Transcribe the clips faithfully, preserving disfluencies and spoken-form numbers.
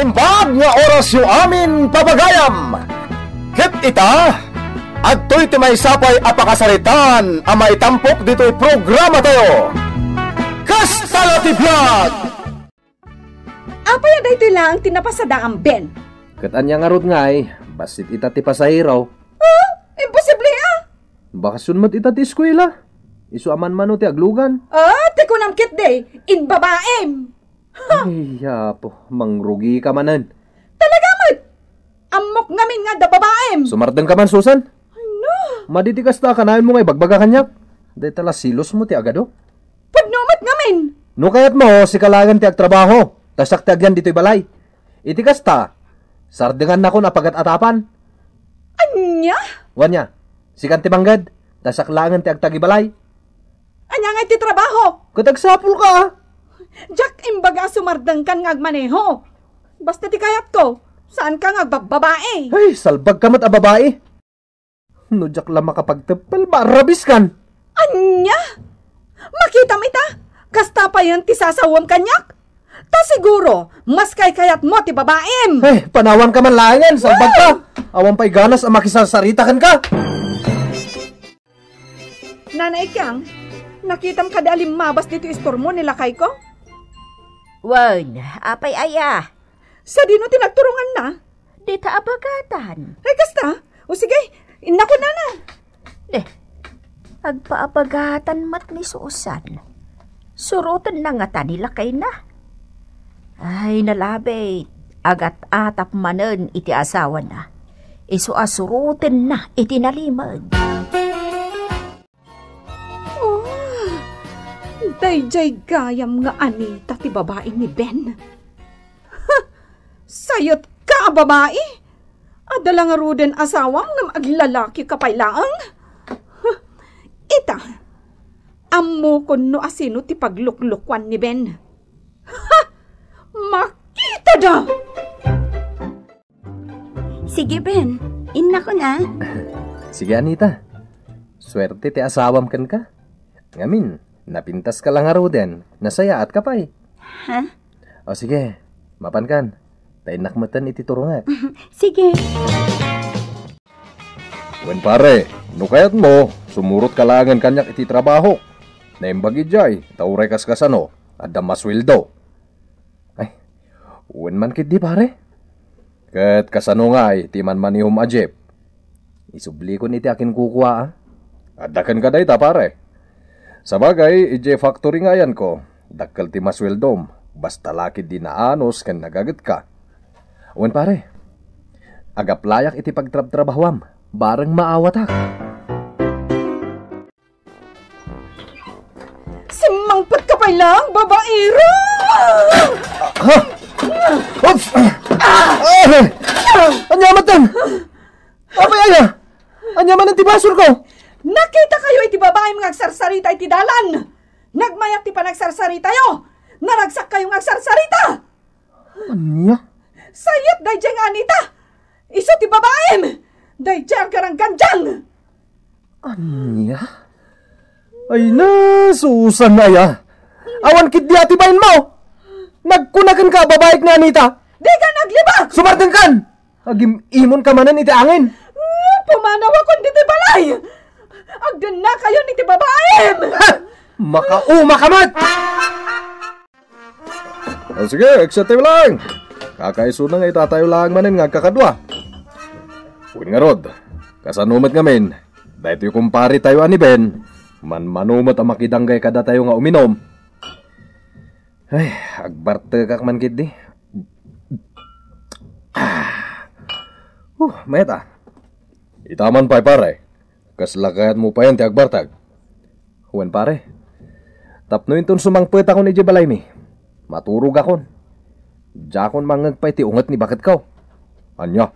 Imbag nga orasyo amin, pagayam! Ket ita, adtoy ti maysa pay a pakasaritaan a maitampok ditoy programatayo. Kasta la ti biag! Apay a daytoy laeng ti napasadaam, Ben? Ket ania ngarud ngay, bassit ita ti pasahero. Ah, imposible, ah! Bakasyon met ita ti eskuela. Isu a manmano ti aglugan. Ah, ti kunam ketdi, inbabaim. Ay, apo, mangrugika manen. Talaga met! Ammok ngamin nga adda babaim. Sumardengka man, Susan. Ay, no. Madi ti kasta, kanayonmo nga ibagbaga kaniak. Dayta la selosmo ti agadu. Pudno met ngamin. No kayatmo, sika laengen ti agtrabaho. Ta siak ti agyan ditoy balay. Iti kasta, sardengannakon a pagat-atapan. Ania? Wen nia, sikan ti mangged, ta siak laengen ti agtagibalay. Ania ngay ti trabaho? Ket agsapulka, a. Diak imbaga a sumardengkan nga agmaneho. Basta ti kayatko, saanka nga agbabbabai. Ay, salbagka met a babai. No diak la makapagteppel, maarrabiskan. Ania? Makitam ita? Kasta payen ti sasawem kaniak? Ta siguro, mas kaykayatmo ti babaim. Ay, panawanka man laengen, salbagka. Awan pay ganas a makisarsarita kenka. Nanay Kiang, nakitam kadi a limmabas ditoy istormo ni lakayko? Wen, apay aya? Sadino ti nagturonganna? Dita a bagatan. Ay, kasta? O sige, innakon, nana. Deh, agpaabagatan met ni Susan. Surotenna ngata ni lakayna. Ay, nalabit, agat-atap manen iti asawana. Isu a surotenna iti nalimed. Oh, daydiay gayam nga Anita ti babai ni Ben. Ha! Sayotka a babai? Adda la ngaruden asawam ngem aglalakika pay laeng? Huh! Ita, ammokon no asino ti pagluklukuan ni Ben. Ha! Makitada! Sige, Ben. Innakon, a. Sige, Anita. Suerte ti asawam kenka. Ngamin, napintaska la ngaruden, nasayaatka pay. Ha? O sige, mapankan. Ta innak metten iti turongek. Sige. Wen pare, no kayatmo, sumurotka laengen kaniak iti trabahok. Naimbag idiay, ta uray kaskasano, adda masueldo. Ay, wen man ketdi, pare. Ket kasano ngay ti manmanihom a jeep? Isublikon iti akinkukua, a. Adda kenka dayta, pare. Sabagay, idiay factory nga ayanko, dakkel ti masueldom, basta la ketdi naanus ken nagagetka. Wen, pare, agaplayak iti pagtrabtrabahoam, bareng maawatak. Simmangpetka pay laeng, babaero! Ha? Oops! Ah! Ania metten? Apay aya? Ania manen ti basolko? Nakitakayo iti babaim nga agsarsarita iti dalan. Nagmayat ti panagsarsaritayo. Naragsakkayo nga agsarsarita. Ania? Sayat daydiay nga Anita. Isu ti babaim. Daydiay agaranggandiang. Ania? Ay na, Susan aya. Awan ketdi a ti bainmo. Nagkuna kenka a babaik ni Anita. Dika naglibak! Sumardengkan! Agim-imonka manen iti angin. Ah, pumanawakon ditoy balay. Agdennakayon iti babaim. Ha! Makaumaka met! O sige, eksatayo lang. Kakaisuna nga itatayo lang manen nga agkakadua. Wen ngarud, kasano met ngamin, daytoy kumparetayo a ni Ben, manmano met a makidanggay kadatayo nga uminom. Ay, agbartekak man ketdi. Ah. Huh, mayat a. Ita man pay, pare. Kasla kayatmo payen ti agbartek? Wen, pare. Tapno inton sumangpetakon idiay balaymi, maturogakon. Diakon mangngeg pay ti unget ni baketko. Ania?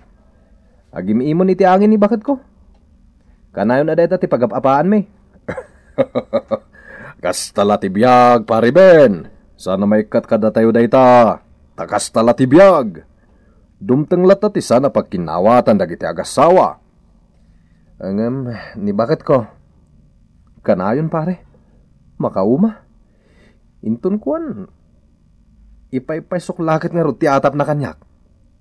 Agim-imon iti angin ni baketko. Kanayon a dayta ti pagap-apaanmi. Kasta la ti biag, Pare Ben. Saan a maikkat kadatayo dayta. Ta kasta la ti biag. Dumteng latta ti saan a pagkinnawatan dagiti agassawa. Ngem ni baketko, kanayon, pare. Makauma. Inton kuan, ipaypaysok la ket ngarud ti atapna kaniak.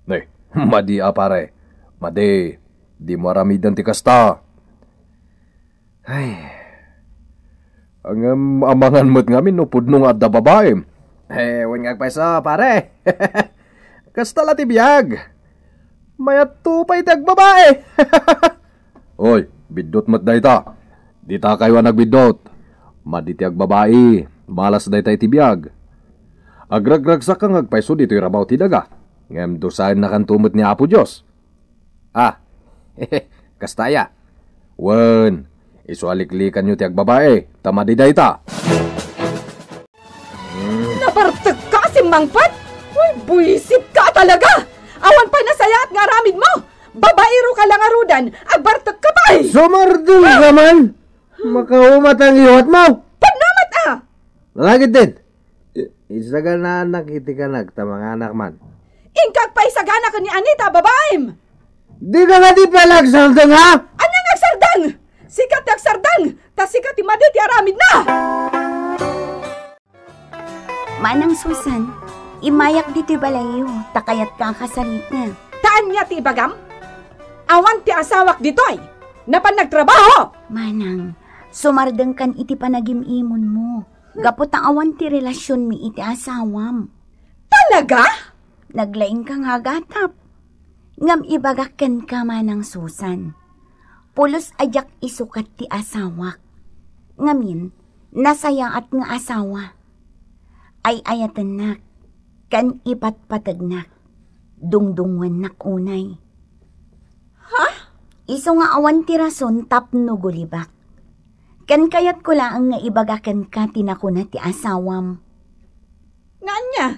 Ay, madi a, pare. Madi, dimo aramiden ti kasta. Ay. Ngem amangan met ngamin no pudno nga adda babaim. Eh, wen nga agpayso, pare. Kasta la ti biag. Mayatto pay ti agbabai. Oy, biddut met dayta. Dita kayo a nagbiddut. Madi ti agbabai, malas dayta iti biag. Agragragsakka nga agpayso ditoy rabaw ti daga. Ngem dusaennakanto met ni Apo Dios. Ah, kasta aya. Wen, isu a liklikanyo ti agbabai, ta madi dayta. Nabartekka a simmangpet? Uy, buisitka talaga! Awan pay nasayaat nga aramidmo! Babaero ka la ngaruden, agbartekka pay! Sumardeng ka man! Makauma ta ang iwat mo! Pudno met a! Lagid din! I-, isaganaanak iti kanak ta manganak man. Inka agpaisagana ken ni Anita a babaim! Di ka nga di pala agsardeng, ha? Ania nga agsardeng? Sika ti agsardeng, ta sika ti madi ti aramidna! Manang Susan, immayak ditoy balayyo, ta kayatka a kasalita. Ta ania ti ibagam? Awan ti asawak ditoy. Napan nagtrabaho. Manang, sumardengkan iti panagim-imonmo. Gapu ta awan ti relasionmi iti asawam. Talaga? Naglaingka nga agatap. Ngem ibagak kenka, Manang Susan. Pulos a diak isukat ti asawak. Ngamin, nasayaat nga asawa. Ay-ayatennak, ken ipatpategnak. Dungdungngoennak unay. Ha? Isu nga awan ti rason tapno gulibak. Ken kayatko laeng nga ibaga kenka ti nakuna ti asawam. Nga ania?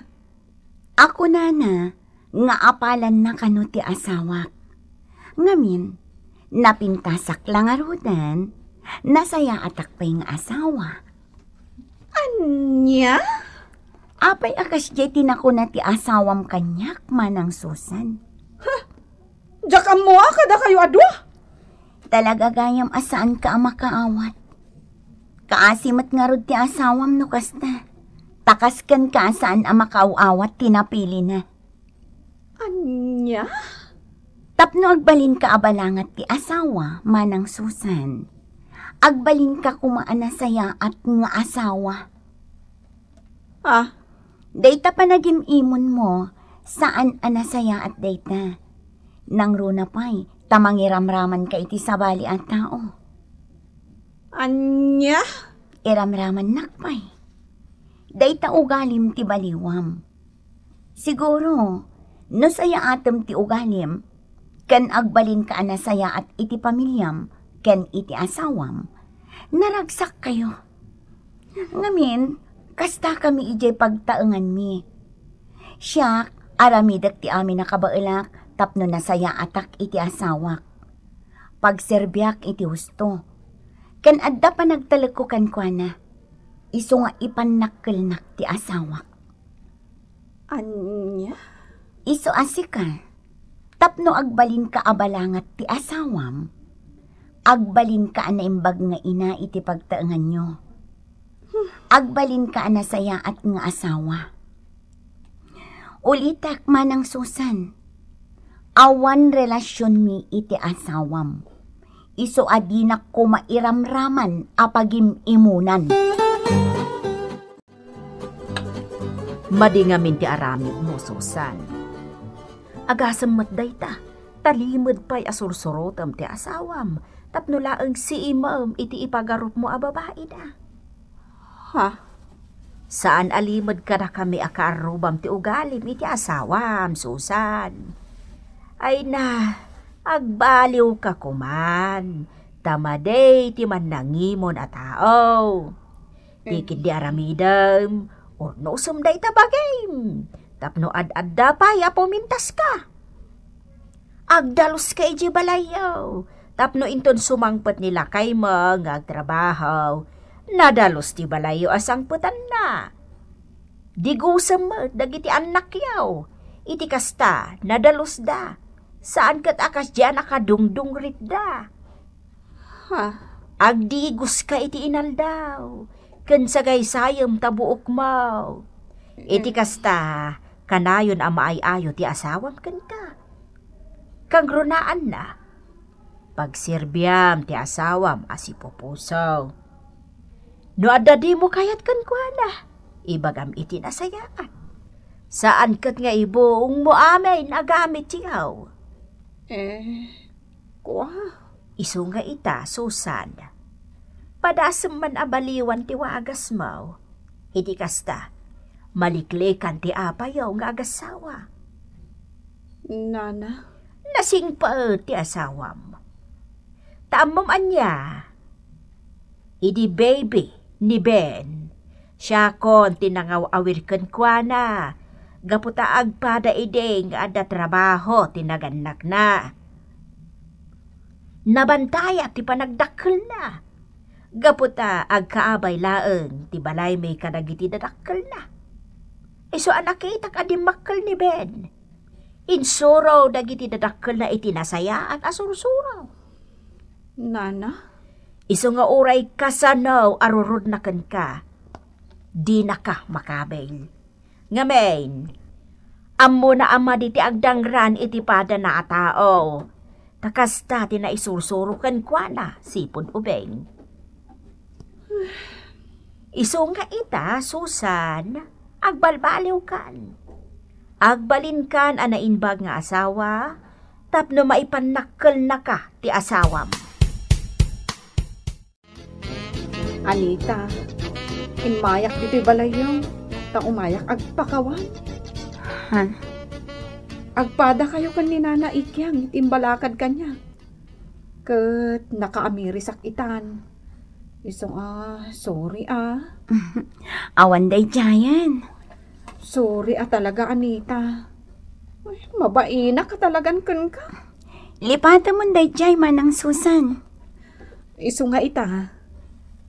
A kunana nga apalanna kano ti asawak. Ngamin, napintasak la ngaruden, nasayaatak pay nga asawa. Ania? Apay a kasdiay ti nakuna ti asawam kaniak, Manang Susan? Huh! Diak ammo a kadakayo a dua. Talaga gayam a saanka a makaawat. Kaasi met ngarud ti asawam no kasta. Ta kas kenka a saan a makaaw-awat ti napilina. Ania? Tapno agbalinka a balangat ti asawa, Manang Susan. Agbalinka koma a nasayaat nga asawa. Ah? Dayta panagim-imonmo, saan a nasayaat dayta. Nangruna pay, ta mangiramramanka iti sabali a tao. Ania? Iramramannak pay. Dayta ugalim ti baliwam. Siguro, no sayaatem ti ugalim, ken agbalinka a nasayaat iti pamiliam ken iti asawam, naragsak kayo. Ngamin, kasta kami idiay pagtaenganmi. Siak, aramidek ti amin a kabaelak tapno nasayaatak iti asawak. Pagserbiak iti husto. Ken adda panagtalekko kenkuana. Isu nga ipannakkelnak ti asawak. Ania? Isu a sika, tapno agbalinka a balangat ti asawam, agbalinka a naimbag nga ina iti pagtaenganyo. Agbalinka a nasayaat nga asawa. Ulitek, Manang Susan, awan relasionmi iti asawam. Isu a dinak koma iramraman a pagim-imunan. Madi ngamin ti aramidmo, Susan. Agasem met dayta, ta limed pay a sursurotem ti asawam, tapno laeng siimem iti ipagarupmo a babaida. Ha? Saan a limed kadakami a kaarrubam ti ugalim iti asawam, Susan. Ay na, agbaliwka koman, ta madi ti mannangimon a tao. Ti ketdi aramidem, urnosem dayta bagim, tapno ad-adda pay a pumintaska. Agdaluska idiay balayyo, tapno inton sumangpet ni lakaymo nga agtrabaho, nadalus ti balayyo a sangpetanna. Digusem met dagiti annakyo, iti kasta, nadalusda. Saan ket a kasdiay a nakadungdungritda. Ha? Agdigoska iti inaldaw, ken sagaysayem ta buokmo. Iti kasta, Kanayon a maay-ayo ti asawam kenka. Kangrunaanna, pagserbiam ti asawam a sipupuso. No adda dimo kayat kenkuana, ibagam iti nasayaat. Saan ket nga ibuongmo amin a gamit ti aw. Eh, kua? Isu nga ita, Susan. Padasem man a baliwan ti wagasmo. Iti kasta, maliklikan ti apayo nga agasawa. Nana? Nasingpet ti asawam. Ta ammom ania? Idi baby ni Ben, siakon ti nangaw-awir kenkuana, gapu ta agpada idi nga adda trabaho ti nagannakna. Nabantayat ti panagdakkelna, gapu ta agkaabay laeng ti balaymi kadagiti dadakkelna. Isu a nakitak a dimmakkel ni Ben, insuro dagiti dadakkelna iti nasayaat a sursuro. Nana? Isu nga uray kasano a rurudna kenka, dinaka makabil. Ngamin, ammona a madi ti agdangran iti padana a tao, ta kasta ti naisursuro kenkuana, sipud ubing. Isu nga ita, Susan, agbalbaliwkan. Agbalinkan a naimbag nga asawa, tapno maipannakkelnaka ti asawam. Anita, immayak ditoy balayyo, ta umayak agpakawan. Ha? Agpadakayo ken ni Nana Ikyang iti imbalakad kaniak. Ket nakaamirisak itan. Isu a, sorry a. Awan daydiayen. Sorry a talaga, Anita. Ay, mabainak a talagan kenka. Lipatemon daydiay, Manang Susan. Isu nga ita,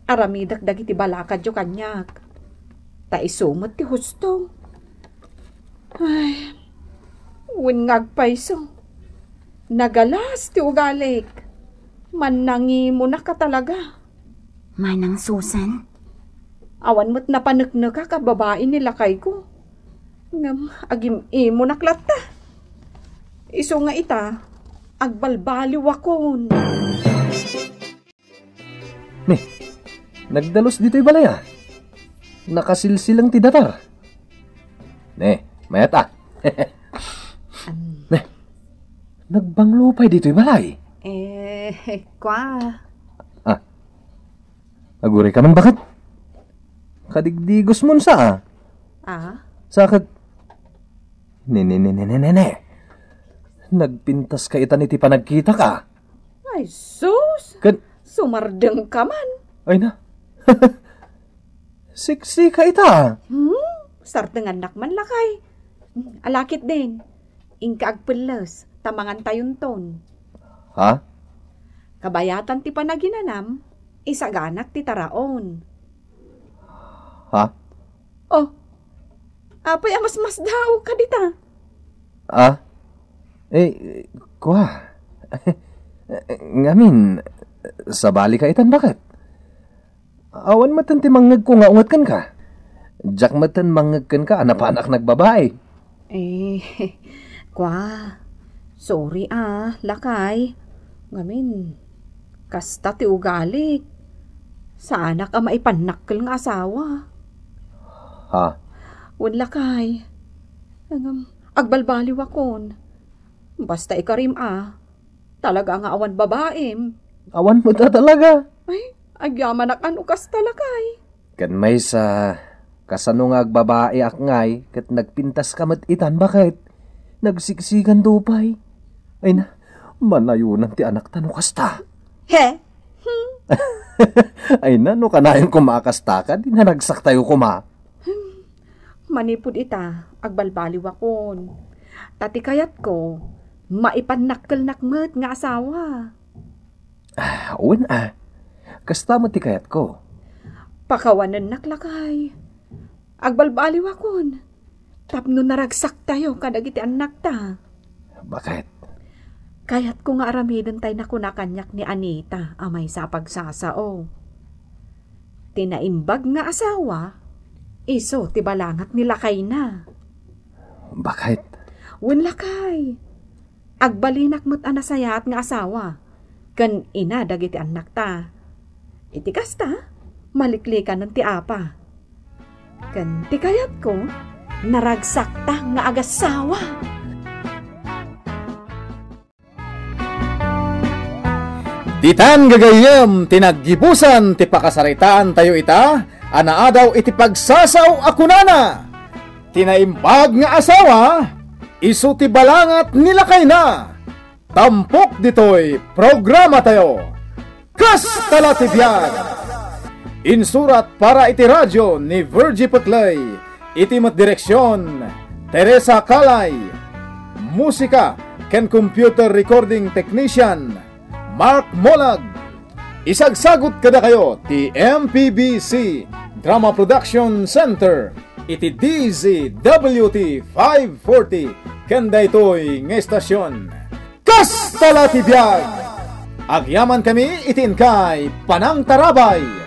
aramidek dagiti balakadyo kaniak. Ta isu met ti husto. Ay, wen nga agpayso. Nagalas ti ugalik. Mannangimonak a talaga. Manang Susan? Awan met napaneknekak a babai ni lakayko. Ngem agim-imonak latta. Isu nga ita, agbalbaliwakon. Ne, nagdalus ditoy balay a. Nakasilsilang ti datar. Ne, mayat a. An- Ne, nagbanglo pay ditoy balay. Eh, kwa. Ah, aguray ka man baket? Kadigdigos mon sa a. Ah? Sa ket, ne, ne, ne, ne, ne, ne, ne. Nagpintas ka itan iti panagkitak a. Ay, sus! Ken- Sumardeng ka man. Ay na. Siksi ka ita. Hmm? Sardengannak man lakay. Alakit din. Inka agpelles, ta mangantayonton. Ha? Kabayatan ti panaginanam, isaganak ti taraon. Ha? Oh, apay a masmasdaaw ka dita? Ah? Eh, kua. Ngamin, sabali ka itan baket? Awan metten ti mangngegko nga unget kenka. Diak metten mangngeg kenka a napanak nagbabai. Eh, kua, sorry a, lakay. Ngamin, kasta ti ugalik. Saanak a maipannakkel nga asawa. Ha? Wen, lakay. Ngem, agbalbaliwakon. Basta ikarim a. Talaga nga awan babaim. Awan met a talaga. Ay, agyamanak a no kasta, lakay. Ken maysa, kasano nga agbabaiak ngay ket nagpintas ka met itan baket? Nagsiksikan to pay. Ay na, manayonan ti anakta no kasta. He? Hmm. Ay na, no kanayon koma a kasta ka, dinaragsak tayo koma. Hmm. Manipud ita, agbalbaliwakon. Ta ti kayatko, maipannakkelnak met nga asawa. Ah, wen a. Kasta met ti kayatko. Pakawanennak lakay. Agbalbaliwakon. Tapno naragsak tayo kadagiti annakta. Baket? Kayatko nga aramiden tay nakuna kaniak ni Anita a maysa a pagsasao. Ti naimbag nga asawa, isu ti balangat ni lakayna. Bakit? Wen, lakay. Agbalinak met a nasayaat nga asawa ken ina dagiti annakta. Iti kasta, maliklikanen ti apa. Ken ti kayatko, naragsakta nga agasawa. Ditan gagayyem ti naggibusan ti pakasaritaantayo ita a naadaw iti pagsasao a kunana, "Ti naimbag nga asawa, isu ti balangat ni lakayna." Tampok ditoy programatayo, Kasta la ti biag. Insurat para iti radio ni Virgie Peclay, iti met direksion, Teresa Calay. Musika ken computer recording technician, Mark Molag. Isagsagut kadakayo ti M P B C Drama Production Center iti D Z W T five forty ken daytoy nga estasion. Kasta la ti biag! Agyamankami iti inkay panangtarabay.